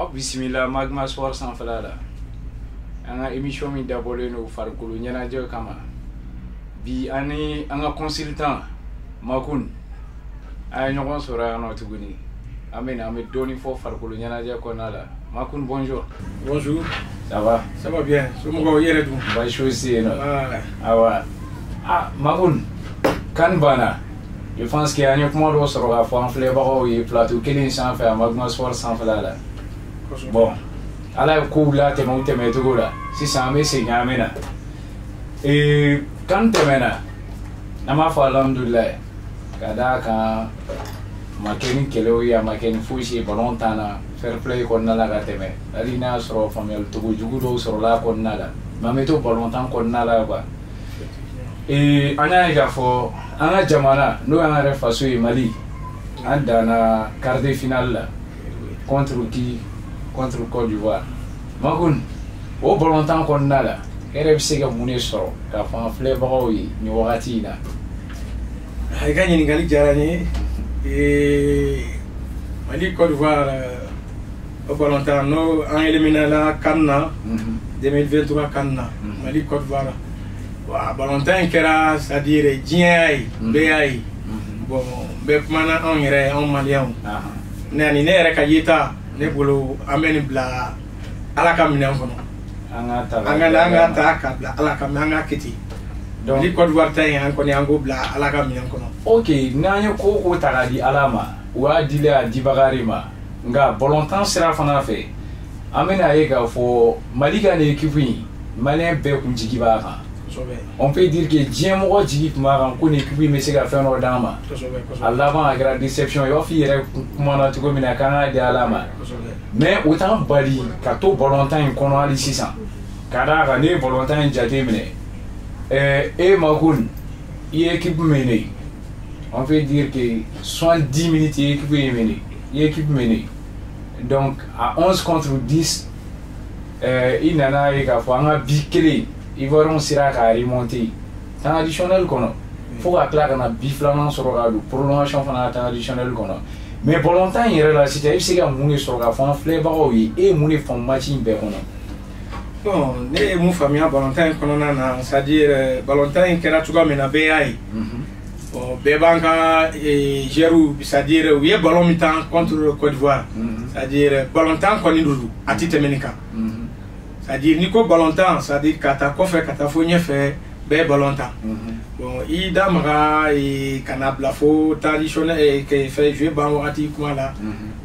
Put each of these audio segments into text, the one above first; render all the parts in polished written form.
Aw bisimila Magma Sport sanfɛla la. An ka émission min dabɔlen don farikolo ɲɛnajɛ kama, bi an ni an ka consultant Makun, an ye ɲɔgɔn sɔrɔ yan nɔ tuguni. An bɛ na, an bɛ dɔɔni fɔ farikolo ɲɛnajɛ kɔnɔna la. Makun, bonjour. Bonjour. Ça va? Ça va bien. Somɔgɔw, i yɛrɛ dun? Baasi fosi tɛ yen nɔ. Ah. Awa, ah, Makun, kan banna. Je pense que an ye kuma dɔ sɔrɔ k'a fɔ an filɛbagaw ye plateau kelen sanfɛ a Magma Sport sanfɛla la. Bon, Ala ye kow latɛmɛ u tɛmɛcogo la. Sisan an bɛ segin, an bɛ na kan tɛmɛna, an b'a fɔ alhamdulilayi, ka d'a kan a ma kɛ ni kɛlɛw ye, a ma kɛ ni fosi ye. Ballon tan na fair play kɔnɔna la ka tɛmɛ, hali n'a y'a sɔrɔ faamuyali cogo jugu dɔw sɔrɔla a kɔnɔna la, mais an bɛ to ballon tan kɔnɔna la quoi. An y'a ye k'a fɔ an ka jamana, n'o y'an yɛrɛ faso ye, Mali, an danna quart de finale la. Contre qui? Contre Côte d'Ivoire. Makun, o balontan kɔnɔna la, e yɛrɛ bɛ se ka mun de sɔrɔ k'a fɔ an filɛbagaw ye nin wagati in na? I ka ɲininkali diyara n ye. Mali Côte d'Ivoire, o balontan n'o an éliminé la CAN na, 2023 CAN na, Mali Côte d'Ivoire. Wa balontan in kɛra, c'est à dire diɲɛ y'a ye, bɛɛ y'a ye. Bon, bɛɛ kumana anw yɛrɛ, anw maliyɛnw. Ne ani ne yɛrɛ ka yeta, ne bolo, an bɛ nin bila Ala ka minɛn kɔnɔ. An ka ta. An ka ta ka bila Ala ka minɛn, an ka kɛ ten. Donc Mali Côte d'Ivoire ta in, an kɔni, an k'o bila Ala ka minɛn kɔnɔ. Ok, n'an ye ko o ko ta k'a di Ala ma, o y'a dilen a dibaga de ma. Nka balontan sira fana fɛ, an bɛna ye k'a fɔ Mali ka nin équipe in, maliyɛn bɛɛ kun jigi b'a kan. On peut dire que diɲɛ mɔgɔ jigi tun b'a kan ko nin équipe in bɛ se ka fɛn dɔ d'an ma. A laban, a kɛra déception ye. I b'a fɔ i yɛrɛ kumana cogo min na, k'an k'a di Ala ma, mais o t'an bali ka to balontan in kɔnɔ hali sisan. Ka d'a kan, ne ye balontan in jate minɛ, e Makun, i ye équipe mené, on peut dire que 70 minutes i ye équipe in mené, i ye équipe mené, donc à 11 contre 10, i nana ye k'a fɔ an ka bi kelen, Ivoirien sera k'a remonter temps additionnel kɔnɔ, fo ka tila ka na bi filanan sɔrɔ ka don prolongation fana na temps additionnel kɔnɔ. Mais balontan in yɛrɛ la sisan, i bɛ se ka mun de sɔrɔ k'a fɔ an filɛbagaw ye? E ye mun de faamu match in bɛɛ kɔnɔ? Bon, ne ye mun faamuya balontan in kɔnɔna na, c'est à dire balontan in kɛra cogoya min na, bɛɛ y'a ye. Bon, bɛɛ b'an ka joueurs, c'est à dire u ye ballon min tan contre Côte d'Ivoire, c'est à dire balontan kɔni don, a ti tɛmɛ nin kan. C'est à dire n'i ko balontan, c'est à dire ka taa kɔfɛ ka taa fo ɲɛfɛ, bɛɛ ye ballon tan. Bon, i da maga ka na bila fo temps additionnel kɛ fɛn jouer ban wagati kuma la.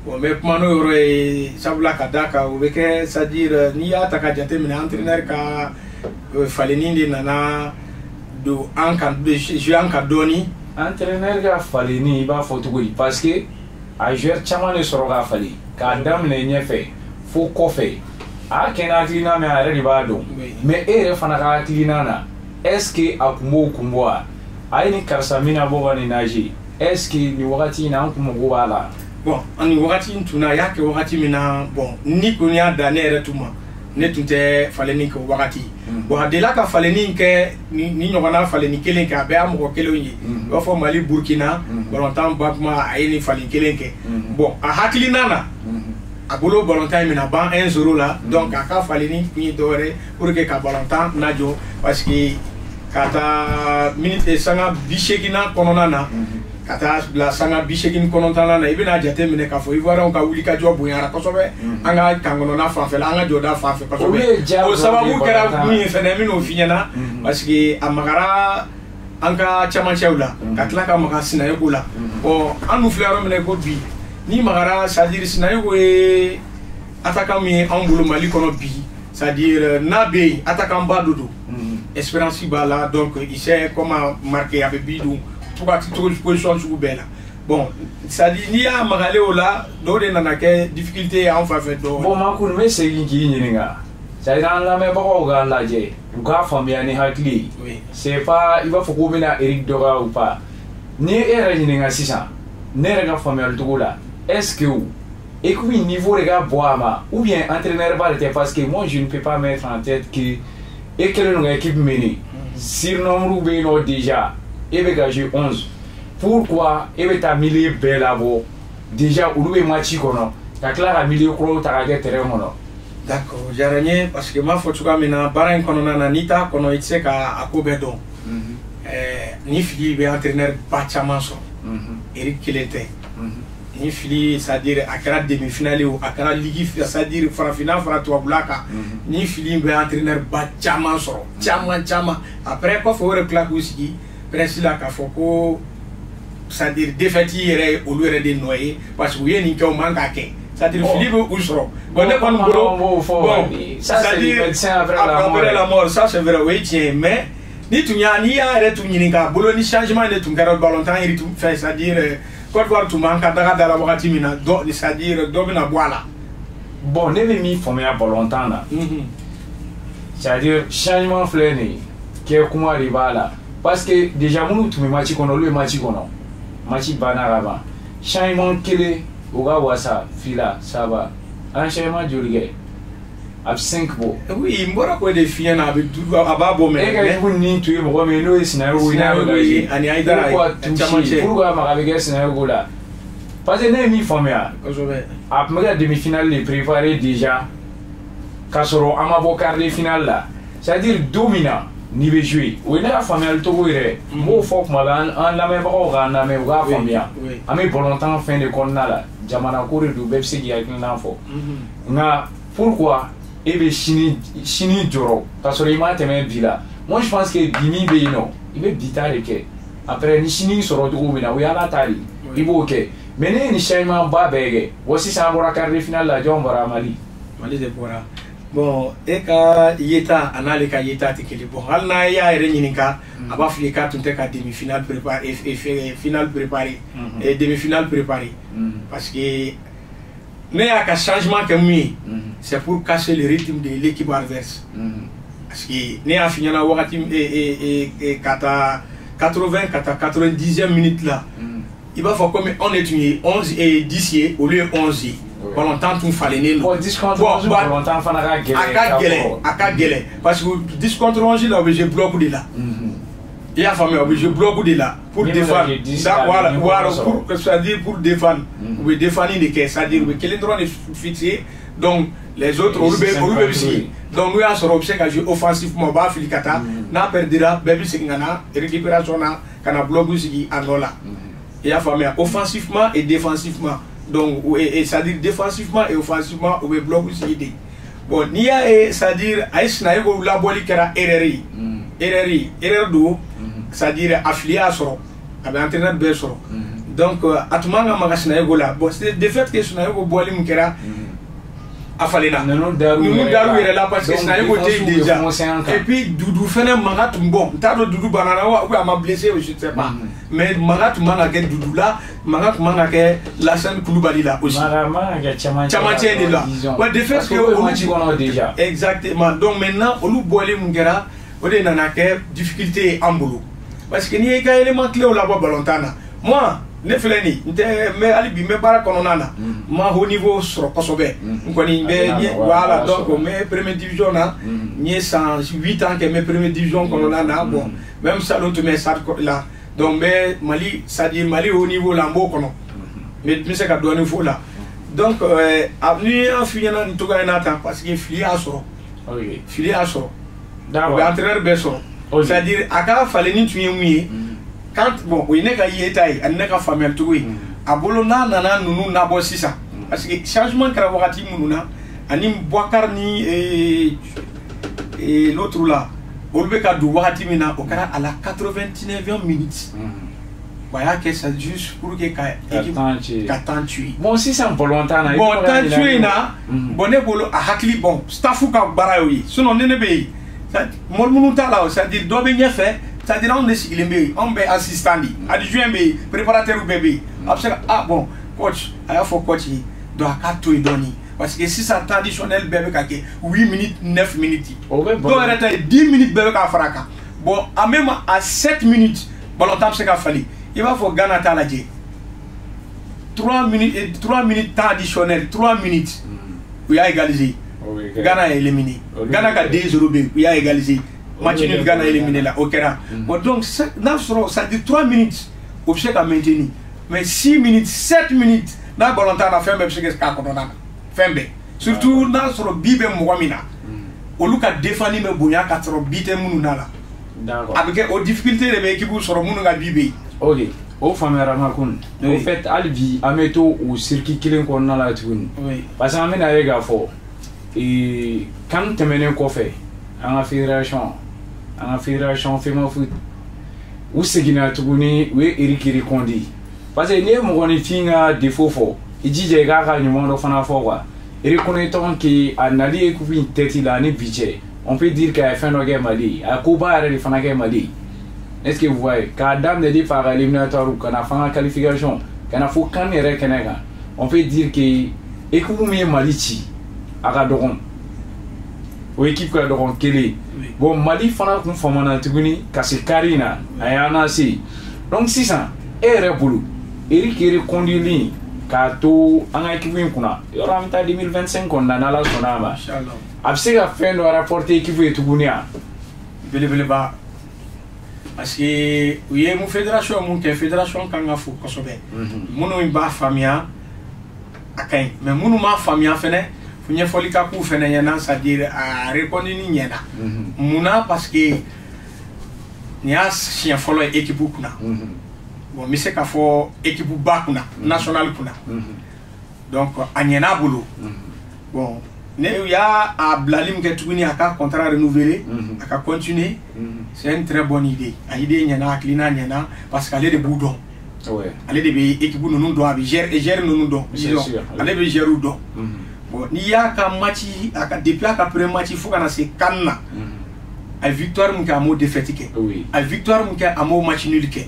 Bon, n bɛ kuma n'o yɔrɔ ye, sabula ka d'a kan o bɛ kɛ, c'est à dire n'i y'a ta ka jate minɛ, entraîneur ka falenni de nana don an kan, jouer an kan dɔɔni. Entraîneur ka falenni, i b'a fɔ cogo di? Parce que a joueur caman de sɔrɔ k'a falen, k'a daminɛ ɲɛfɛ fo kɔfɛ. A kɛ ni hakilina min, a yɛrɛ de b'a dɔn. Mais e yɛrɛ fana ka hakilina na, est ce que a kun b'o kun bɔ wa? A ye nin karisa min na bɔ ka nin nager, est ce que nin wagati in na, an kun mago b'a la? Bon, ani wagati in tun na, a y'a kɛ wagati min na, bon, ni kɔni y'a da ne yɛrɛ tun ma, ne tun tɛ falenni kɛ o wagati. Bon, a delila ka falenni kɛ ni ɲɔgɔnna falenni kelen kɛ, a bɛɛ y'a mɔgɔ kelenw ye. I b'a fɔ Mali Burkina balontan ba kuma, a ye nin falen kelen kɛ. Bon, a hakilina na, a bolo balontan in mina ban 1-0 la, donc a ka falenni kun ye dɔwɛrɛ pour que ka balontan lajɔ, parce que ka taa minute sanga 80nan kɔnɔna na ka taa bila sanga 89nan na, i bɛna jate minɛ k'a fɔ Ivoirien ka wulikajɔ bonyara kosɛbɛ an ka kan kɔnɔna fanfɛ la, an ka jɔda fanfɛ Olu ye kosɛbɛ. diyagoya O sababu de ye kɛra balontan. mun ye fɛnɛ, n bɛn'o f'i ɲɛna, parce que a magara an ka camancɛw la, ka tila ka maga Sinayoko la. Bon, an dun filɛ yɔrɔ min na i ko bi, n'i magara, c'est à dire Sinayoko ye attaquant min ye anw bolo Mali kɔnɔ bi, c'est à dire n'a bɛ yen, attaquant ba dɔ don, expérience b'a la, donc il sait comment marquer, a bɛ bi don cogo position sugu bɛɛ la. Bon, c'est à dire n'i y'a magalen o la, dɔw de nana kɛ difficulté ye an fan fɛ dɔɔnin. Bon, Makun, n bɛ segin k'i ɲininka, c'est à dire an lamɛnbagaw k'a lajɛ, u k'a faamuya ni hakili ye. C'est pas i b'a fɔ k'u bɛna Eric dɔgɔya ou pas. Ni e yɛrɛ ɲininka sisan, ne yɛrɛ ka faamuyali cogo la, est ce que équipe in niveau de ka bɔ a ma, ou bien entraîneur ba de tɛ? Parce que moi, je ne peux pas mettre en tête que e kɛlen don ka équipe mener, surnombre bɛ yen nɔ déjà, e bɛ ka jouer 11, pourquoi e bɛ taa milieu bɛɛ labɔ? Déjà olu bɛ match kɔnɔ. Ka tila ka milieu kuraw ta ka kɛ terrain kɔnɔ. D'accord, o diyara n ye parce que n b'a fɔ cogoya min na, baara in kɔnɔna na, n'i t'a kɔnɔ, i tɛ se ka a ko bɛɛ dɔn. Ni fili bɛ entraîneur ba caman sɔrɔ, Eric kelen tɛ. Ni fili, c'est à dire a kɛra demi finale o, a kɛra ligue, c'est à dire farafinna fara tubabula kan, ni fili bɛ entraîneur ba caman sɔrɔ, caman caman. Après kɔfɛ, o yɛrɛ tila k'u sigi presse la k'a fɔ ko, c'est à dire défaite yɛrɛ ye olu yɛrɛ de nɔ ye, parce que u ye nin kɛ, u man k'a kɛ. C'est à dire fili bɛ u sɔrɔ. Bon, ne kɔni bolo, bon, c'est à dire après la mort, ça c'est vrai, o ye tiɲɛ ye. Mais ni tun y'a, n'i y'a yɛrɛ tun ɲininka bolo, ni changement de tun kɛra ballon tan yiri tun fɛ, c'est à dire Côte d'Ivoire tun b'an ka daga da la wagati min na, dɔ, c'est à dire dɔ bɛna bɔ a la. Bon, ne bɛ min faamuya ballon tan na, c'est à dire changement filɛ nin ye, kɛ kuma de b'a la, parce que déjà minnu tun bɛ match kɔnɔ, olu ye match kɔnɔ, match banna ka ban. Changement kelen o ka wasa, fila, saba, an changement joli kɛ? A bɛ 5 bɔ. Oui, n bɔra k'o de f'i ɲɛna, a bɛ duuru, a b'a bɔ. Mais e ka équipe ni tun ye mɔgɔ min ye, n'o ye Sinayogo ye, n'a ye ani Hayidara ye camancɛ, pourquoi maga bɛ kɛ Sinayogo la? Parce que ne ye min faamuya, a tun bɛ ka demi finale de préparer déjà, k'a sɔrɔ an ma bɔ quart de finale la. C'est à dire don min na n'i bɛ jouer, o ye ne ka faamuyali cogo yɛrɛ. N b'o fɔ kuma bɛɛ, an lamɛnbagaw k'an lamɛn, u k'a faamuya. An bɛ balontan fɛn de kɔnɔna la, jamana ko de don, bɛɛ bɛ se k'i hakilina fɔ. Nka pourquoi e bɛ sini sini jɔrɔ k'a sɔrɔ i ma tɛmɛ bi la? Moi, je pense que bi min bɛ yen nɔ, i bɛ bi ta de kɛ. Après, ni sini sɔrɔ cogo min na, o ye Ala ta de ye, i b'o kɛ. Mais ne ye nin changement ba bɛɛ kɛ, wa sisan an bɔra quart de finale la, jɔn bɔra? Mali. Mali de bɔra. Bon, e ka yeta a n'ale ka yeta tɛ kelen. Bon, hali n'a y'a yɛrɛ ɲininka, a b'a f'i ye k'a tun tɛ ka demi finale préparer, finale préparer, demi finale préparer, parce que ne y'a ka changement kɛ mun ye, c'est pour casser le rythme de l'équipe adverse. Parce que ne y'a f'i ɲɛna wagati ka taa 80 ka taa 90e minute la, i b'a fɔ komi anw de tun ye 11 et 10 ye, olu ye 11 ye. Ballon tun falennen don. Bon, 10 contre 11, ballon fana ka gɛlɛn. A ka gɛlɛn, a ka gɛlɛn, parce que 10 contre 11 la, u bɛ jouer bloc de la. I y'a faamuya, u bɛ jouer bloc de la pour défendre. Voilà, voilà, pour, c'est-à-dire pour défendre. U bɛ défendre de kɛ, c'est-à-dire u bɛ kelen dɔrɔn de fixer, donc les autres, olu bɛ sigi. Donc n'u y'a sɔrɔ u bɛ se ka jouer offensivement, u b'a fili ka taa. N'a perdira, bɛɛ bɛ segin ka na récupération na, ka na bloc sigi a nɔ la. I y'a faamuya, offensivement et défensivement. Donc et c'est-à-dire défensivement et offensivement, u bɛ bloc sigi de. Bon, n'i y'a ye, c'est-à-dire a ye Sinayogo labɔli kɛra erreur ye, erreur ye, erreur don, c'est-à-dire a fili y'a sɔrɔ, a bɛ entraîneur bɛɛ sɔrɔ. Donc a tun man ka maga Sinayogo la. Bon, c'est de fait que Sinayogo bɔli min kɛra, a falenna, ninnu dar'u yɛrɛ la, parce que Sinayogo tɛ yen déjà. Et puis Dudu fɛnɛ, maga tun, bɔn, n t'a dɔn Dudu banana wa ou bien a ma blessé, je sais pas, mais maga tun man ka kɛ Dudu la, maga tun man ka kɛ Lassane Kulubali la aussi. Maga man ka kɛ camancɛ camancɛ de la. Ouais, de fait que olu match kɔnɔ déjà. Exactement. Donc maintenant, olu bɔli mun kɛra, o de nana kɛ difficulté ye an bolo, parce que n'i y'i ka élément clé labɔ ballon tan na, moi, ne filɛ nin, n tɛ n bɛ hali bi n bɛ baara kɔnɔna na, n ma haut niveau sɔrɔ kosɛbɛ. N kɔni bɛ n, voilà, donc n bɛ première division na, n ye san 8 ans kɛ n bɛ première division kɔnɔna na. Bon, même salon tun bɛ stade la. Donc n bɛ Mali, c'est à dire Mali haut niveau la, n b'o kɔnɔ, n bɛ se ka dɔɔnin f'o la. Donc ni y'an f'i ɲɛna nin cogoya in na tan, parce que fili y'a sɔrɔ, fili y'a sɔrɔ, o bɛ entraîneur bɛɛ sɔrɔ. C'est à dire a ka falenni tun ye mun ye? Quand, bon, o ye ne ka yeta ye ani ne ka faamuyali cogo ye a bolo, n'a nana ninnu nabɔ sisan, parce que changement kɛra wagati minnu na, ani Boubacar ni l'autre là, olu bɛ ka don wagati min na, o kɛra à la 89e minute. Bon, a y'a kɛ c'est juste pour que ka équipe ka temps tuer. Bon, sisan ballon tan na. Bon, temps tuer na, bon, ne bolo, a hakili, bon, staff ka baara y'o ye. Sinon ne bɛ yen, mɔgɔ minnu t'a la, c'est à dire dɔ bɛ ɲɛfɛ, c'est à dire anw de sigilen bɛ yen, anw bɛ assistant de, adjoint bɛ yen, préparateur bɛɛ bɛ yen. A bɛ se ka, ah bon, coach, a y'a fɔ coach ye, donc a k'a to yen dɔɔnin, parce que sisan temps additionnel bɛɛ bɛ ka kɛ 8 minutes, 9 minutes, dɔw yɛrɛ ta ye 10 minutes, bɛɛ bɛ k'a fara a kan. Bon, a même à 7 minutes, ballon tan bɛ se ka falen. I b'a fɔ Ghana t'a lajɛ, 3 minutes, 3 minutes temps additionnel, 3 minutes, u y'a égaliser, Ghana est éliminé. Ghana ka 2-0 bɛ yen, u y'a égaliser, match nul, Ghana éliminé la, o kɛra. Bon, donc n'a sɔrɔ, c'est à dire 3 minutes, o bɛ se ka maintenir, mais 6 minutes, 7 minutes, N'a balontan na, fɛn bɛɛ bɛ se ka k'a kɔnɔna na, fɛn bɛɛ, surtout n'a sɔrɔ bi bɛ mɔgɔ min na, olu ka défense bɛ bonya ka sɔrɔ bi tɛ minnu na la. A bɛ kɛ o difficulté de bɛ équipe sɔrɔ minnu ka bi bɛ yen. Ok, o faamuyara Makun. Au fait, hali bi an bɛ to o circuit kelen kɔnɔna la tuguni, parce que an bɛna ye k'a fɔ CAN tɛmɛnen kɔfɛ, an ka fédération FEMAFOOT, u seginna tuguni, u ye Eric reconduit, parce que n'i ye mɔgɔninfin ka défaut fɔ, i jija i k'a ka ɲuman dɔ fana fɔ quoi. Reconnaissons que a nali équipe in tête la ani bi cɛ, on peut dire k'a ye fɛn dɔ kɛ Mali ye, a ye koba yɛrɛ de fana kɛ Mali ye. Est-ce que vous voyez, k'a daminɛ depuis a ka éliminatoire ka na f'an ka qualification, ka na fo CAN yɛrɛ kɛnɛ kan, on peut dire que équipe min ye Mali ci, a ka dɔgɔn, o équipe ka dɔgɔn kelen. Bon, Mali fana kun famana tuguni ka se kari in na, a y'an lase. Donc sisan, e yɛrɛ bolo, Eric reconduit k'a to an ka équipe in kunna, yɔrɔ an bɛ taa 2025 kɔnɔna, n'Ala sɔnna a ma, a bɛ se ka fɛn dɔ rapporter équipe ye tuguni wa? Belebeleba, parce que u ye mun fédération mun kɛ, fédération kan ka fo kosɛbɛ. Minnu b'a faamuya, a ka ɲi, mais minnu m'a faamuya fɛnɛ, fo ɲɛfɔli ka k'u fɛnɛ ɲɛna, c'est à dire a reconduit ɲɛna. Munna? Parce que nin y'a siɲɛ fɔlɔ ye équipe kunna. Bon, n bɛ se k'a fɔ équipe ba kunna, national kunna. Donc a ɲɛna a bolo. Bon, ne u y'a a bilali min kɛ tuguni, a ka contrat renouvelé, a ka continuer, c'est une très bonne idée. A idée ɲɛna, hakilina ɲɛna, parce que ale de b'u dɔn, ale de bɛ équipe ninnu dɔn, a bɛ joueur ninnu dɔn, disons ale bɛ joueur dɔn. Bon, n'i y'a ka match, a ka depuis a ka premier match fo ka na se CAN na, a ye victoire min kɛ, a m'o défaite kɛ. A ye victoire min kɛ, a m'o match nul kɛ.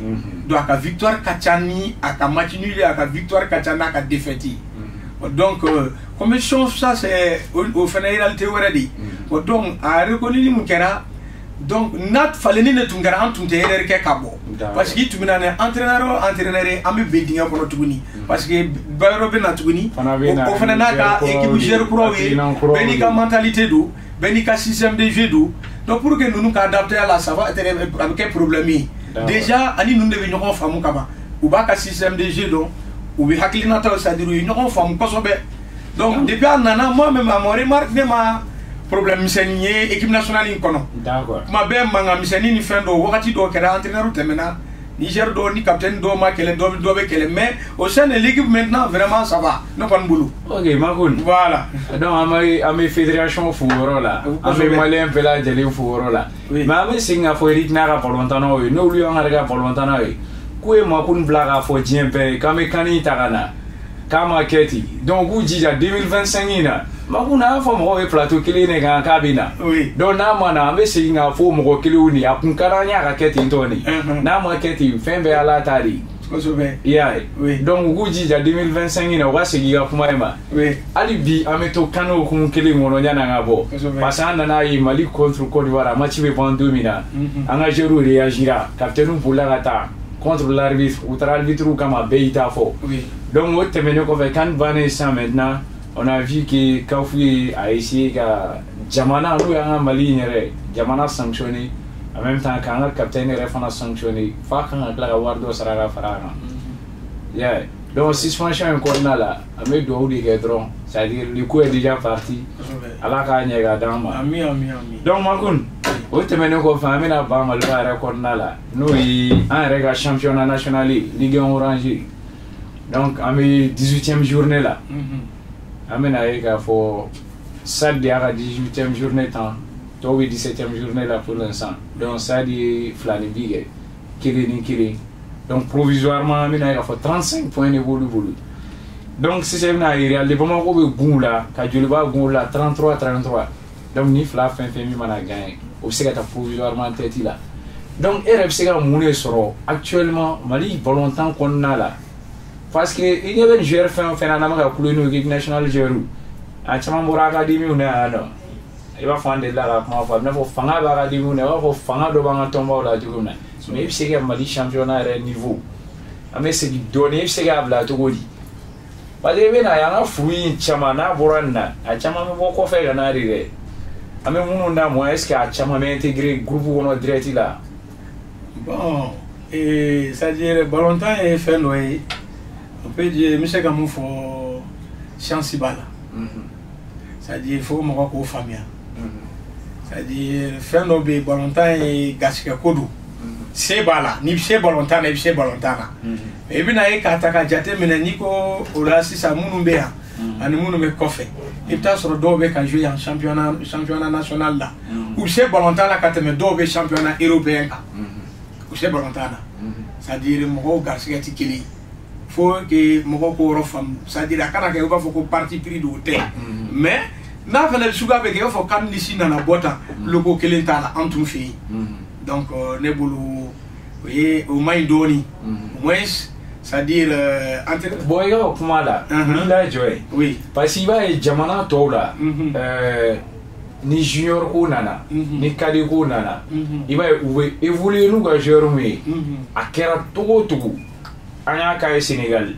Donc a ka victoire ka ca ni a ka match nul ye, a ka victoire ka ca n'a ka défaite ye. Donc compétition, ça c'est o fana ye réalité wɛrɛ de ye. Bon, donc a reconnu mun kɛra, donc n'a falenni de tun kɛra, an tun tɛ erreur kɛ ka bɔ, parce que i tun bɛ na ni entraîneur o entraîneur ye, an bɛ bin dingɛ kɔnɔ tuguni, parce que Bayɔrɔ bɛ na tuguni, o fana n'a ka équipe joueur kuraw ye, bɛɛ n'i ka mentalité don, bɛɛ n'i ka système de jeu don. Donc pour que ninnu ka adapter a la, ça va être, a bɛ kɛ problème ye déjà. Ani ninnu de bɛ ɲɔgɔn faamu ka ban, u b'a ka système de jeu dɔn, u bɛ hakilinataw, c'est à dire u ye ɲɔgɔn faamu kosɛbɛ. Donc depuis a nana, moi même à mon remarque, ne ma problème misɛnnin ye équipe nationale in kɔnɔ. Kuma bɛɛ mankan misɛnnin ni fɛn dɔw, wagati dɔw kɛra, entraîneur tɛmɛna, Niger dɔw ni capitaine dɔw ma kɛlɛ, dɔ bɛ kɛlɛ, mais au sein de l'équipe maintenant, vraiment ça va, ne kɔni bolo. Ok Makun. Voilà. Donc an bɛ fédération fo yɔrɔ la, an bɛ malien bɛɛ lajɛlen fo yɔrɔ la, mais an bɛ segin k'a fɔ Eric n'a ka balontannaw ye, n'olu y'an yɛrɛ ka balontannaw ye, k'u ye Makun bila k'a fɔ diɲɛ bɛɛ ye k'an bɛ CAN ta ka na, k'a ma kɛ ten. Donc k'u jija 2025 in na. Makun, a y'a fɔ mɔgɔw ye plateau kelen de kan k'a bɛ na. Donc n'a ma na, an bɛ segin k'a fɔ mɔgɔ kelenw de, a kun ka d'an ye a ka kɛ ten tɔ de. N'a ma kɛ ten, fɛn bɛɛ y'Ala ta de ye. I y'a ye, donc u k'u jija 2025 in na, u ka segin i ka kuma in ma. Hali bi an bɛ to CAN hukumu kelen kɔnɔ yanni an ka bɔ, parce que an nana ye Mali contre Côte d'Ivoire, a match bɛ ban don min na, an ka joueurs réagira, capitaine bolila ka taa contre l'arbitre, u taara arbitre kama, bɛɛ y'i ta fɔ. Donc o tɛmɛnen kɔfɛ, CAN bannen sisan, maintenant on a vu que CAF a essayé ka jamana, n'o y'an ka Mali in yɛrɛ jamana sanctionner, en même temps k'an ka capitaine yɛrɛ fana sanctionner, f'a kan ka tila ka wari dɔ sara ka fara a kan. I y'a ye, donc suspension in kɔnɔna la, an bɛ dugawu de kɛ dɔrɔn, c'est à dire le coup est déjà parti, Ala k'a ɲɛ k'a d'an ma. Ami, ami, ami. Donc Makun, o tɛmɛnen kɔfɛ, an bɛna ban Maliba yɛrɛ kɔnɔna la, n'o ye an yɛrɛ ka championnat national ye, Ligue 1 Orange. Donc an bɛ 18e journée la. An bɛna ye k'a fɔ Stade de y'a ka 18e journée tan, tɔw bɛ 17e journée la pour l'instant. Donc Stade ye 2 ni bi kɛ, 1 ni 1. Donc provisoirement, an bɛna ye k'a fɔ 35 points de b'olu bolo. Donc sisan i bɛna ye Real de Bamako bɛ gun la ka Joliba gun la, 33 33. Donc ni fila fɛn fɛn min mana gagner, o bɛ se ka taa provisoirement tête la. Donc e yɛrɛ bɛ se ka mun de sɔrɔ actuellement Mali balontan kɔnɔna la? Parce que i ɲɛ bɛ nin joueur fɛn o fɛn na, n'an bɛ ka kulo n'o équipe nationale joueur, a caman bɔra académie na yan nɔ. I b'a fɔ an delila ka kuma fɔ, a bɛ n'a fɔ fanga bɛ académie na, i b'a fɔ fanga dɔ b'an ka tɔnbaw la cogo min na. Mais i bɛ se ka Mali championnat yɛrɛ niveau, an bɛ segin dɔɔnin, i bɛ se k'a bila cogo di? Parce que i bɛ na ye, an ka furu in caman n'a bɔra nin na, a caman bɛ bɔ kɔfɛ ka na de dɛ. An bɛ minnu d'a ma, est ce que a caman bɛ intégrer groupe kɔnɔ direct la? Bon, c'est à dire balontan ye fɛn dɔ ye. On peut dire n bɛ se ka mun fɔ, chance b'a la. C'est-à-dire fo mɔgɔ k'o faamuya. C'est-à-dire fɛn dɔ bɛ yen, balontan ye garisɛgɛ ko don. Se b'a la, n'i bɛ se balontan na, i bɛ se balontan na. Mais i bɛna ye k'a ta ka jate minɛ, n'i ko o la sisan, minnu bɛ yan ani minnu bɛ kɔfɛ, i bɛ taa sɔrɔ dɔw bɛ ka jouer yan championnat national la, u bɛ se balontan na ka tɛmɛ dɔw bɛ championnat européen kan. U bɛ se balontan na. C'est-à-dire mɔgɔw garisɛgɛ tɛ kelen ye. Faut que mɔgɔw k'o yɔrɔ faamu. C'est-à-dire a kana kɛ i b'a fɔ ko parti pris don, o tɛ. Mais n'a fana suguya bɛ kɛ i b'a fɔ CAN liste nana bɔ tan, logo kelen t'a la an tun fɛ yen. Donc ne bolo, o ye o man ɲi dɔɔni. Au moins, c'est-à-dire entre Bon, i ka o kuma la, n'i lajɔ ye, parce que i b'a ye jamana tɔw la, ni junior ko nana, ni cadet ko nana, i b'a ye u bɛ évoluer n'u ka joueur mun ye. A kɛra togo o togo, an y'a k'a ye Sénégal,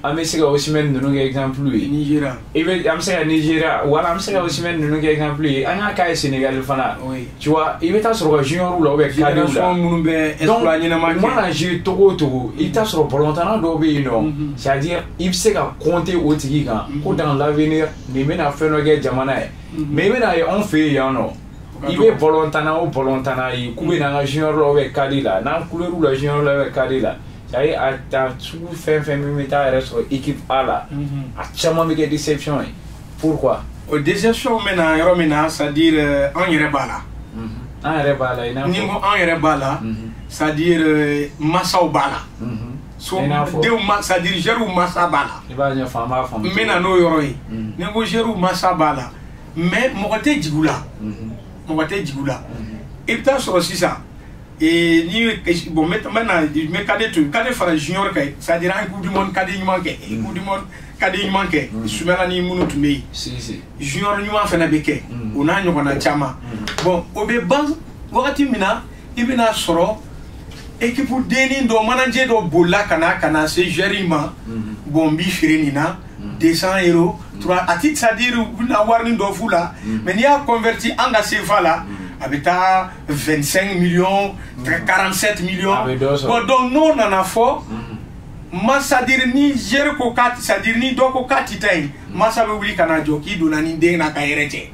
an bɛ se ka Osimhen ninnu kɛ exemple ye. Nigeria. I bɛ, an bɛ se ka Nigeria, wala an bɛ se ka Osimhen ninnu kɛ exemple ye. An y'a k'a ye Sénégal fana. Tu vois, i bɛ taa sɔrɔ ka junior la ou bien cadet la, génération minnu bɛ donc exploit ɲɛnama u kɛ. Mana jouer togo o togo, i bɛ taa sɔrɔ balontanna dɔw bɛ yen nɔ, c'est à dire i bɛ se ka compter o tigi kan ko dans l'avenir nin bɛna fɛn dɔ kɛ jamana ye. Mais i bɛna ye anw fɛ yen yan nɔ, i bɛ balontanna o balontanna ye k'u bɛ na an ka junior la ou bien cadet la, n'an couleur la junior la ou bien cadet la, c'est à dire a ta sugu fɛn fɛn min bɛ taa yɛrɛ sɔrɔ équipe A la, a caman bɛ kɛ déception ye. Pourquoi? O déception bɛ na yɔrɔ min na, c'est à dire an yɛrɛ b'a la. An yɛrɛ b'a la i n'a Ni fɔ n ko an yɛrɛ b'a la, c'est à dire masaw b'a la. So I n'a fɔ denw ma, c'est à dire joueurs masa b'a la. I b'a ɲɛfɔ, an b'a faamu. N bɛ na n'o yɔrɔ ye. Ni n ko joueurs masa b'a la, mais mɔgɔ tɛ jigin u la. Mɔgɔ tɛ jigin u la. I bɛ taa sɔrɔ sisan ni bon, n bɛ na n bɛ cadet to yen, cadet fara junior kan, c'est à dire an ye coupe du monde cadet ɲuman kɛ, coupe du monde cadet ɲuman kɛ, Sumala ni minnu tun bɛ yen. Si si. Junior ɲuman fana bɛ kɛ, o n'a ɲɔgɔnna caman. Bon, o bɛ ban wagati min na, i bɛna sɔrɔ équipe dennin dɔ, manager dɔ bolila ka na se joueur in ma. Bon, n b'i feere nin na 200 euros, 3 a ti, c'est à dire u bɛna warini dɔ f'u la, mais n'i y'a converti an ka CFA la, a bɛ taa 25 millions, 47 millions. A bɛ dɔ sɔrɔ. Bon, donc n'o nana fɔ ma, c'est à dire ni joueur ko k'a, c'est à dire ni dɔ ko k'a ti taa yen, masa bɛ wuli ka na jɔ k'i donna ni den n'a ka yɛrɛ cɛ.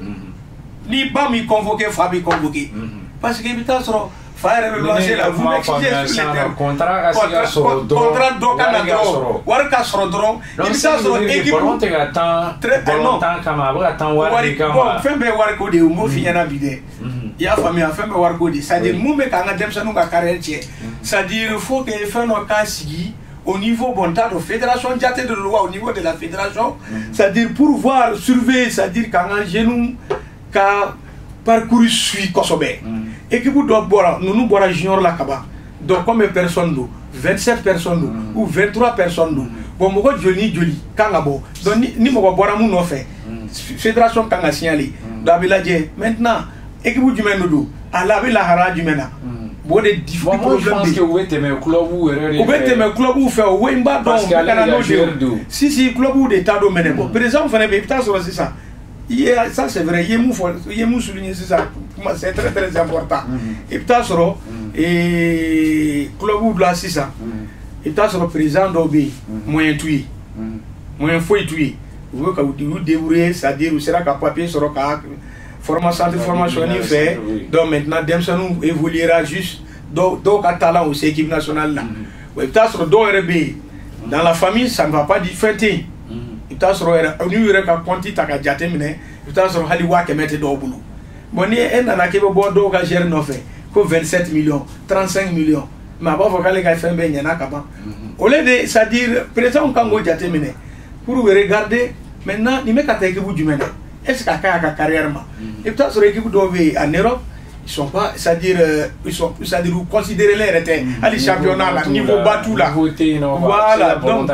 Ni ba m'i convoqué, fa b'i convoqué, parce que i bɛ taa sɔrɔ fa yɛrɛ bɛ luwanse la. Vous m'excusez sur les termes. Contrat ka se ka sɔrɔ dɔrɔn. Contrat dɔ ka na dɔrɔn, wari ka sɔrɔ dɔrɔn, i bɛ taa sɔrɔ équipe ballon tɛ ka tan ballon kama, a bɛ ka tan wari de kama. Bon, fɛn bɛɛ ye wariko de ye, n b'o f'i ɲɛna bi dɛ. I y'a faamuya, fɛn bɛɛ wariko de ye. C'est à dire mun bɛ k'an ka denmisɛnninw ka carrière tiɲɛ, c'est à dire faut que fɛn dɔ ka sigi au niveau, bon, t'a dɔn fédération jate de don wa, au niveau de la fédération, c'est à dire pour voir surveiller, c'est à dire k'an ka jeunes ka parcours suit kosɛbɛ. Équipe dɔ bɔra, ninnu bɔra junior la ka ban. Donc combien de personnes don? 27 personnes don ou 23 personnes don. Bon, mɔgɔ joli ni joli kan ka bɔ? Donc ni mɔgɔ bɔra mun nɔfɛ, fédération kan ka signaler. Donc a bɛ lajɛ maintenant équipe jumɛn de don a la, a bɛ lahalaya jumɛn na. Bon, de Bon, moi je pense que u bɛ tɛmɛ club yɛrɛ de fɛ. U bɛ tɛmɛ club fɛ, o n b'a dɔn, u bɛ ka na n'o de ye. Si si, club de t'a dɔn mɛnɛ. Bon, président fana bɛ yen, i bɛ taa sɔrɔ sisan i ye, ça c'est vrai, i ye mun fɔ, i ye mun souligner sisan, c'est très très important. I bɛ taa sɔrɔ club la sisan, i bɛ taa sɔrɔ président dɔw bɛ yen, moyen t'u ye, moyen foyi t'u ye, u bɛ ka u débrouiller, c'est à dire u sera ka papier sɔrɔ ka formation, centre formation ni fɛ. Donc maintenant denmisɛnninw évoluera juste dɔw dɔw ka talent au équipe nationale la. I bɛ taa sɔrɔ dɔw yɛrɛ bɛ yen, dans la famille ça ne va pas, di fɛn tɛ yen. I bɛ taa sɔrɔ yɛrɛ n'u yɛrɛ ka compte ta ka jate minɛ, i bɛ taa sɔrɔ hali 100 000 tɛ dɔw bolo. Bon, ni e nana k'e bɛ bɔ dɔw ka joueur nɔfɛ ko 27 millions, 35 millions, mais a b'a fɔ k'ale ka fɛn bɛɛ ɲɛna ka ban. Au lieu de, c'est à dire président kan k'o jate minɛ pour regarder maintenant nin bɛ ka taa équipe jumɛn na, est ce que a ka ɲi a ka carrière ma. I bɛ taa sɔrɔ équipe dɔw bɛ yen en Europe, ils sont pas, c'est à dire ils sont, c'est à dire u considéré yɛrɛ tɛ hali championnat la, niveau ba t'u la. Voilà, donc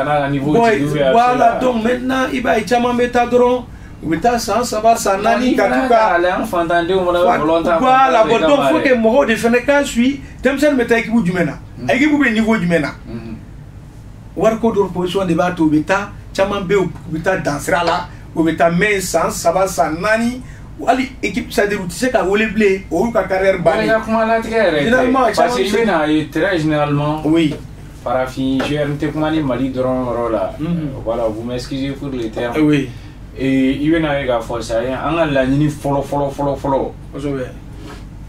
voilà, donc maintenant i b'a ye caman bɛ taa dɔrɔn, u bɛ taa san 3, san 4 ka t'u ka an fantandenw fana bɛ ballon tan. Voilà. Bon, donc faut que mɔgɔw de fana k'a suit, denmisɛnnin bɛ taa équipe jumɛn na, équipe bɛ niveau jumɛn na. Wariko dɔ position de b'a to u bɛ taa, caman bɛ yen, u bɛ taa dansira la, u bɛ taa mɛn san 3, san 4, hali équipe, c'est à dire u tɛ se ka wele bilen, o y'u ka carrière bannen. I ka kuma latigɛ yɛrɛ tɛ, parce que i bɛ n'a ye très généralement. Farafin joueur n tɛ kuma ni Mali dɔrɔn yɔrɔ la. Voilà, vous m'excusez pour le terme. Oui. Et i bɛna ye k'a fɔ sa an ka laɲini fɔlɔ fɔlɔ fɔlɔ fɔlɔ. Kosɛbɛ.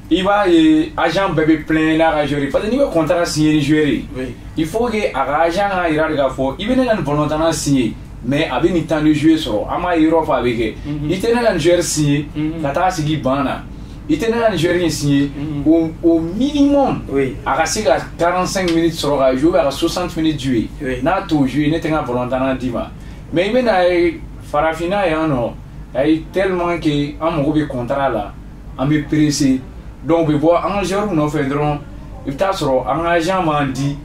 I b'a ye agent bɛɛ bɛ plaindre n'a ka joueur ye, parce que n'i bɛ contrat signer ni joueur ye, il faut que a ka agent ka yira de k'a fɔ i bɛ ne ka nin balontanna signer, mais a bɛ nin temps de jeu sɔrɔ. An b'a ye yɔrɔ fɔ a bɛ kɛ. I tɛ ne ka nin joueur signer ka taa sigi banc na. I tɛ ne ka nin joueur in signer au minimum a ka se ka 45 minutes sɔrɔ ka jouer ou bien a ka 60 minutes jouer. N'a t'o jouer, ne tɛ n ka balontanna d'i ma. Mais i bɛna ye farafinna yan nɔ, ayi, tellement que an mago bɛ contrat la, an bɛ pressé, donc u bɛ bɔ an ka joueur nɔfɛ dɔrɔn. I bɛ taa sɔrɔ an ka agent b'an di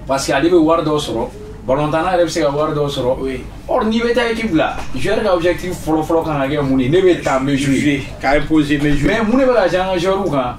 parce que ale bɛ wari dɔ sɔrɔ, balontanna yɛrɛ bɛ se ka wari dɔ sɔrɔ. Or n'i bɛ taa équipe la, joueur ka objectif fɔlɔ fɔlɔ kan ka kɛ mun ye? Ne bɛ taa n bɛ jouer. Ka imposer, n bɛ jouer. Mais mun de bɛ ka an ka joueur kan?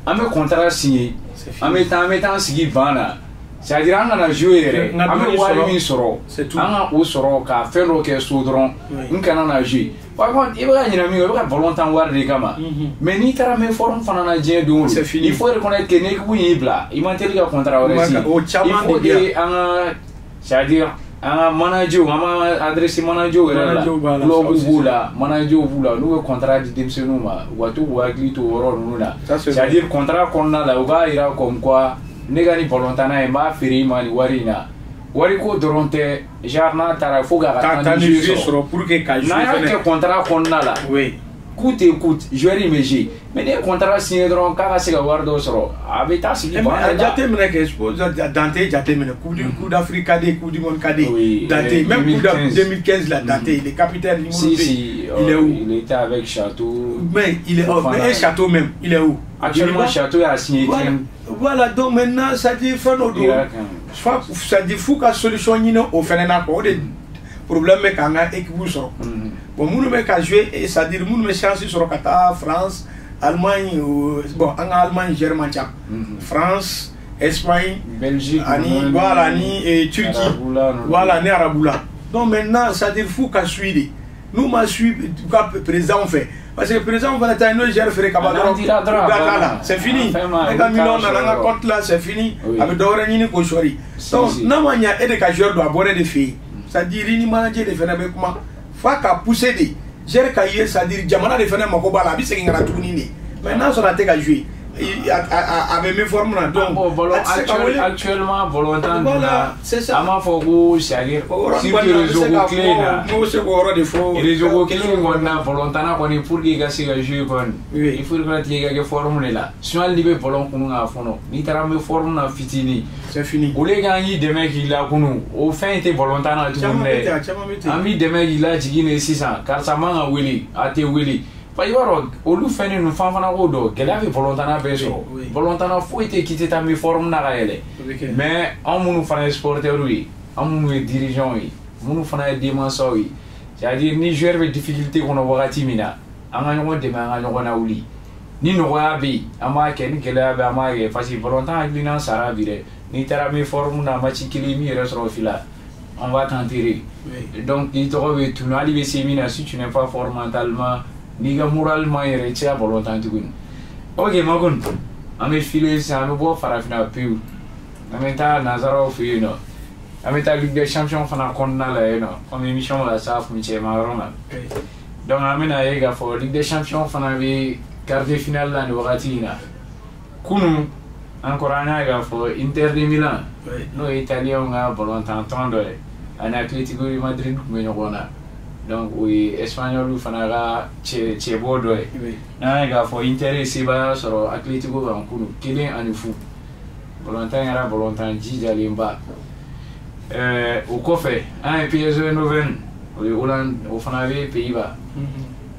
An bɛ contrat signer, an bɛ taa an sigi banc na. C'est à dire an kana jouer yɛrɛ, an bɛ wari min sɔrɔ, an ka o sɔrɔ ka fɛn dɔ kɛ so dɔrɔn, n kana na jouer. Par contre, i bɛ ka ɲinɛ min kɔ, i bɛ ka ballon tan wari de kama. Mais n'i taara méforme fana na diɲɛ don o don, il faut reconnaître que ni équipe y'i bila, i man teli ka contrat wɛrɛ signer. Il faut que an ka, c'est à dire an ka manager, an b'an adresser manager yɛrɛ la, club b'u la, manager b'u la, n'u bɛ contrat di denmisɛnninw ma, u ka to k'u hakili to o yɔrɔ ninnu na. C'est à dire contrat kɔnɔna la, u k'a yira comme quoi ne ka nin balontanna ye, n b'a feere i ma nin wari in na. Wari ko dɔrɔn tɛ, genre n'a taara, il faut k'a ka temps de jeu sɔrɔ pour que ka jouer. N'an y'a kɛ contrat kɔnɔna la, coûte que coûte, joueur in bɛ jouer. Mais n'i ye contrat signé dɔrɔn k'a ka se ka wari dɔ sɔrɔ, a bɛ taa sigi banc la. A jateminɛ kɛ, suppose Dante jateminɛ, Coupe d'Afrique cadet, Coupe du monde cadet. Dante, même Coupe d'Afrique 2015 là, Dante, il est capitaine numéro 2. Si si, il est où? Il était avec Château. Mais il est mais Château même, il est où? Actuellement, Château a signé. Voilà, donc maintenant, ça dit fɛn dɔ don, ça dit f'u ka solution ɲini o fɛnɛ na quoi. O de problème bɛ k'an ka équipe sɔrɔ. Bon, minnu bɛ ka jouer, c'est à dire minnu bɛ chance sɔrɔ ka taa France, Allemagne, bon, an ka Allemagne gère man ca, France, Espagne, Belgique, ani voilà, ani Turquie, voilà, ni arabu la. Donc maintenant, c'est à dire f'u ka suit de, n'u ma suit u ka président fɛ, parce que président fana ta ye, n'o gère feere ka ban dɔrɔn, da t'a la, c'est fini. Ne ka million nana n ka compte la, c'est fini. A bɛ dɔ wɛrɛ ɲini k'o sɔri. Donc n'a ma ɲa e de ka joueur don, a bɔra e de fɛ yen, c'est à dire i ni manager de fana bɛ kuma f'a ka pousser de joueur ka ye, c'est à dire jamana de fana mako b'a la, a bɛ segin ka na tuguni de. Mais n'a sɔrɔ a tɛ ka jouer, a bɛ méforme na, donc bon, actuellement volontaire, voilà, c'est ça. An b'a fɔ ko, c'est à dire surtout réseau ko kelen in na. N'o se k'o yɔrɔ de fɔ. Réseau ko kelen in kɔni na, volontaire kɔni, pour que i ka se ka jouer kɔni, il faut que i ka kɛ forme de la. Sinon hali n'i bɛ ballon kunu k'a fɔnɔ, n'i taara n bɛ forme na fitinin, c'est fini. Au lieu k'an k'i dɛmɛ k'i lakunu, o fɛn in tɛ volontaire na tuguni dɛ. An b'i dɛmɛ k'i lajigin de sisan, karisa man ka wele, a tɛ wele. Fa i b'a dɔn olu fɛn ninnu fan fana k'o dɔn, gɛlɛya bɛ balontanna bɛɛ sɔrɔ. Balontanna foyi tɛ k'i tɛ taa méforme na ka yɛlɛ. Mais anw minnu fana ye supporters ye, anw minnu ye dirigeants ye, minnu fana ye denmansaw ye, c'est à dire ni joueur bɛ difficulté kɔnɔ wagati min na, an ka ɲɔgɔn dɛmɛ, an ka ɲɔgɔn lawuli. Ni nɔgɔya bɛ yen, an b'a kɛ, ni gɛlɛya bɛ yen, an b'a kɛ, parce que balontan hakilina sara bi dɛ. N'i taara méforme na match kelen min yɛrɛ sɔrɔ fila, on va t'enterrer. Donc i tɔgɔ bɛ tunu, hali bɛ se min na, si tu n'es pas fort mentalement, n'i ka moral man yɛrɛ, i tɛ se ka balon tan tuguni. Ok Makun, an bɛ file sisan, an bɛ bɔ farafinna pewu, an bɛ taa nanzaraw fɛ yen nɔ, an bɛ taa Ligue des champions fana kɔnɔna la yen nɔ, comme émission bɛ ka s'a kuncɛma yɔrɔ ma. Donc an bɛna ye k'a fɔ Ligue des champions fana bɛ quart de finale la nin wagati in na. Kunun encore, an y'a ye k'a fɔ Inter de Milan, n'o ye italien ka balontan tɔn dɔ ye, ani Atletico de Madrid tun bɛ ɲɔgɔn na. Donc o ye espagnol fana ka cɛbɔ dɔ ye. N'an ye k'a fɔ Inter ye sebaaya sɔrɔ Atletico kan kunun 1-0. Balontan kɛra balontan jijalenba. O kɔfɛ, an ye PSV Eindhoven, o ye Hollande, o fana bɛ Pays-Bas,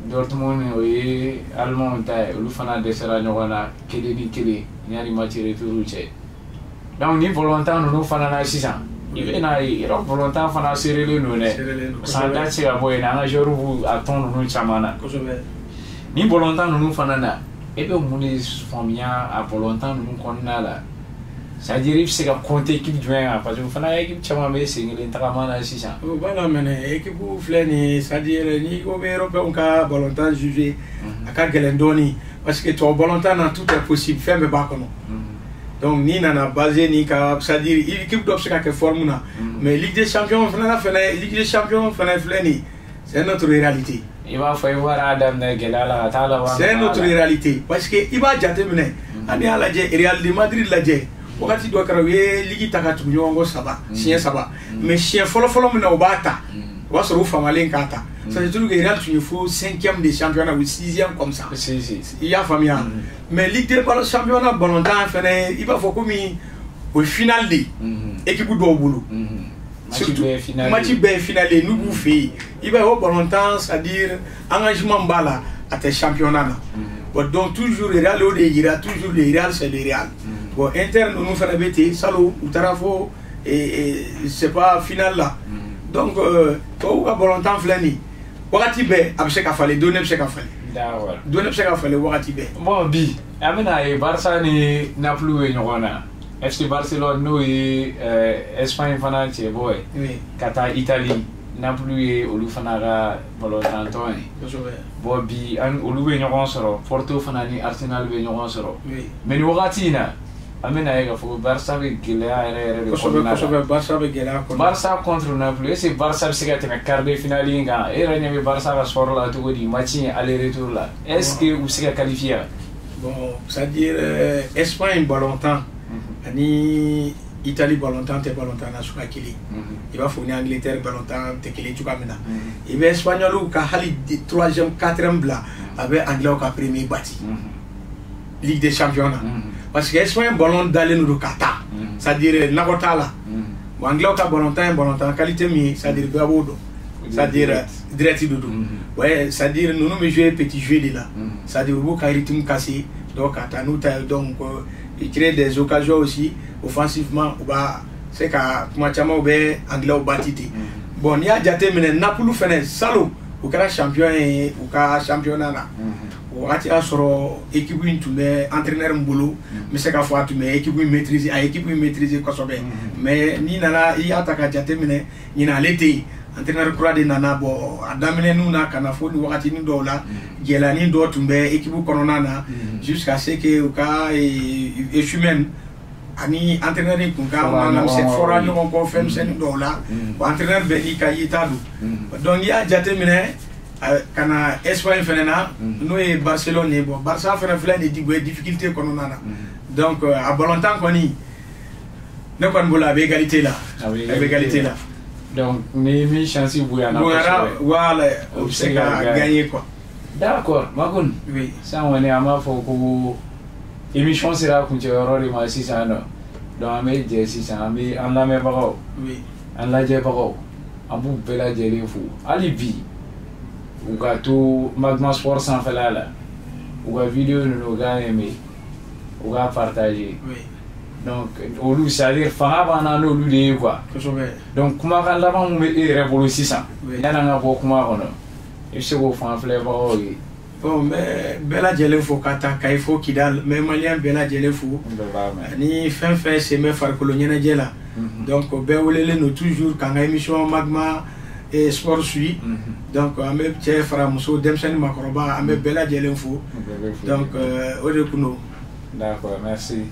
Dortmund, o ye Allemand ta ye, olu fana dɛsɛra ɲɔgɔn na 1-1 yanni match retour cɛ. Donc ni balontan ninnu fana na sisan, i bɛ na ye yɔrɔ balontan fana serelen don dɛ, san da tɛ se ka bɔ yen, an ka joueurs b'u a tɔn ninnu caman na. Ni balontan ninnu fana na, e bɛ mun de faamuya a balontan ninnu kɔnɔna la? C'est à dire i bɛ se ka compter équipe jumɛn kan? Parce que o fana équipe caman bɛ sen kelen tagama na sisan. O b'a la mɛnɛ, équipe filɛ nin ye, c'est à dire n'i ko bɛ européen ka balontan juger, a ka gɛlɛn dɔɔnin, parce que tubabu balontan na, tout est possible, fɛn bɛɛ b'a kɔnɔ. Donc n'i nana basé n'i ka, c'est à dire équipe dɔ bɛ se ka kɛ forme na, mais Ligue des champions fana, Ligue des champions fana filɛ nin ye, c'est notre réalité. I b'a fɔ Ivoire y'a daminɛ gɛlɛya la ka taa laban. C'est notre réalité, parce que i b'a jateminɛ, hali y'a lajɛ, Real de Madrid lajɛ, wagati dɔ kɛra u ye ligue ta ka tugu ɲɔgɔn kɔ saba, siɲɛ saba, mais siɲɛ fɔlɔ-fɔlɔ min na u b'a ta, o b'a sɔrɔ u famalen k'a ta. Ça veut dire que Real tun ye fo cinquième de championnat ou sixième comme ça. Si si. I y'a faamuya? Mais Ligue des championnat balontan fɛnɛ, i b'a fɔ komi o ye finale de ye équipe dɔw bolo. Surtout match bɛɛ ye finale ye n'u b'u fɛ yen. I b'a ye o balontan, c'est à dire engagement b'a la, a tɛ championnat na. Bon, donc toujours Real o de yira, toujours le Real, c'est le Real. Bon, Inter ninnu fana bɛ ten, salon u taara fo c'est pas finale la. Donc tubabuw ka balontan filɛ nin ye, wagati bɛɛ a bɛ se ka falen, don ne bɛ se ka falen. D'accord. Don ne bɛ se ka falen wagati bɛɛ. Bon, bi an bɛna ye Barça ni Napoli bɛ ɲɔgɔn na. FC Barcelone n'o ye Espagne fana cɛbɔ ye ka taa Italie, Napoli ye olu fana ka balontan ye. Bon, bi an olu bɛ ɲɔgɔn sɔrɔ, Porto fana ni Arsenal bɛ ɲɔgɔn sɔrɔ. Mais nin wagati in na, an bɛna ye k'a fɔ ko Barça bɛ gɛlɛya yɛrɛ yɛrɛ de kɔnɔna la. Kosɛbɛ, Barça bɛ gɛlɛya kɔnɔ. Barça contre Napoli, est-ce que Barça bɛ se ka tɛmɛ quart de finale in kan? E yɛrɛ ɲɛ bɛ Barça ka sɔrɔ la cogo di match in aller retour la? Est-ce que u bɛ se ka qualifier? Bon, c'est-à-dire Espagne balontan ani Italie balontan tɛ balontan na suguya kelen. I b'a fɔ ni Angleterre balontan tɛ kelen cogoya min na. I bɛ Espagnol ka hali troisième, quatrième bila, a bɛ Anglais ka premier bati Ligue des champions na. Parce que Espagne ballon dalen don ka taa, c'est à dire nakɔ t'a la. Bon, Anglais ka balontan ye balontan qualité min ye, c'est à dire bɛɛ b'o dɔn, c'est à dire direct de don. Ouais, c'est à dire ninnu bɛ jouer petit jeu de la, c'est à dire u b'u ka rythme casser, donc ka taa n'u ta ye. Donc ils créent des occasions aussi offensivement, u b'a se ka kuma caman, u bɛ Anglais bati ten. Bon, n'i y'a jateminɛ, Napoli fɛnɛ salon u kɛra champion ye u ka championnat na. O wagati y'a sɔrɔ équipe in tun bɛ entraîneur min bolo, n bɛ se k'a fɔ a tun bɛ équipe in maîtriser, a ye équipe in maîtriser kosɛbɛ. Mais n'i nana i y'a ta ka jateminɛ, ɲinan ale tɛ yen, entraîneur kura de nana. Bon, a daminɛninw na ka na fo nin wagatinin dɔw la, gɛlɛyanin dɔ tun bɛ équipe kɔnɔna na jusqu'à ce que u ka Osimhen ani entraîneur in kun ka mankan fɔra ɲɔgɔn kɔ fɛn misɛnnin dɔw la. Bon, entraîneur bɛɛ n'i ka yeta don. Donc n'i y'a jateminɛ ka na Espagne fɛnɛ na, n'o ye Barcelone ye, bon, Barça fɛnɛ filɛ nin ye difficulté kɔnɔna na. Donc a balontan kɔni, ne kɔni bolo a bɛ égalité la, a bɛ égalité la. Donc ni min chance bonyana bonyana, voilà, o bɛ se ka gagner quoi. D'accord, Makoun. Oui. Sisan kɔni an b'a fɔ ko émission sera kuncɛyɔrɔ de ma sisan nɔ. Donc an bɛ jɛ sisan, an bɛ an lamɛnbagaw, an lajɛbagaw, an b'u bɛɛ lajɛlen fo. Hali bi u ka to Magma Sport sanfɛla la, u ka vidéo ninnu u k'a aimer, u k'a partager. Donc olu, c'est à dire fanga b'an na n'olu de ye quoi. Donc kumakan laban mun bɛ e yɛrɛ bolo sisan yan'an ka bɔ kuma kɔnɔ, i bɛ se k'o fɔ an filɛbagaw ye? Bon, n bɛ bɛɛ lajɛlen fo ka taa Kayi fo Kidali, n bɛ malien bɛɛ lajɛlen fo ani fɛn fɛn sen bɛ farikolo ɲɛnajɛ la. Donc bɛɛ welelen don toujours k'an ka émission Magma Sport suit. Donc an bɛ cɛ fara muso, denmisɛnnin, maakɔrɔba, an bɛ bɛɛ lajɛlen fo. Donc o de kun don. D'accord, merci.